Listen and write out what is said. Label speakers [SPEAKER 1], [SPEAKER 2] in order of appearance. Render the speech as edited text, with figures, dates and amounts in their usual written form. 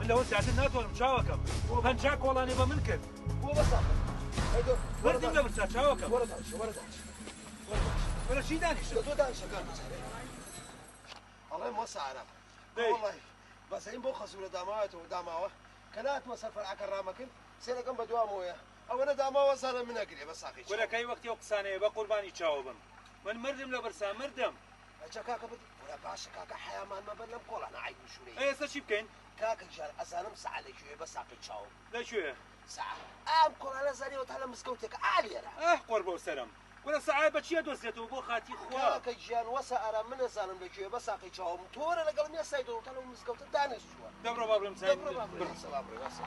[SPEAKER 1] لەوە زیاتر ناتوانم چاوەکەم. 50 کۆڵانی بە من کرد.
[SPEAKER 2] بۆ بەساقە.
[SPEAKER 1] مردم لە برسا چاوەکەم.
[SPEAKER 2] وەرە دانیشە، وەرە دانیشە. وەرە دانیشە.
[SPEAKER 1] وەرە چی دانیشم؟
[SPEAKER 2] تۆ دانیشە کاکە جارێ. ئەڵێم وەسا ئارام.
[SPEAKER 1] دەی.
[SPEAKER 2] وەڵڵاهی بەزەیم بەو خەزوورە داماوەتەوە داماوە کە نەهاتمە سەر فەرعەکە ڕامەکرد سێرەکەم بە دوامەوەیە ئەوەنە داماوە زانە من ئەگرێ بە ساقی
[SPEAKER 1] کورە
[SPEAKER 2] چاوم.
[SPEAKER 1] کەی وەختی ئەو قسانەیە بە قوربانی چاوە بم من مردم لە برسا مردم.
[SPEAKER 2] ئەجا کاکە بردی کورە باشە کاکە حەیامان مەبە لەم کۆڵانە عەیب و شورەیی.
[SPEAKER 1] ئەی ئێستا چی بکەین؟
[SPEAKER 2] کاکە گیان ئەزانم سەعە لە کوێیە بە ساقی چاوم.
[SPEAKER 1] لە کوێیە؟
[SPEAKER 2] سەعە ئام کۆڵانە زانیوە تا لە مزگەوتێکە ئا لێرە.
[SPEAKER 1] ئاه قۆر بەو سەرم. کورە سەعە بە چیە دۆزرێتەوە بۆ خاتی خوا.
[SPEAKER 2] کاکە گیان وەسا ئارام من ئەزانم لە کوێیە بە ساقی چاوم تۆ وەرە لەگەڵم یەسای دۆ تا لەو مزگەوتە دانیشتووە.
[SPEAKER 1] دەبڕۆ با بڕۆین
[SPEAKER 2] دەبڕۆ با بڕۆین. وەسا با بڕۆین وەسا.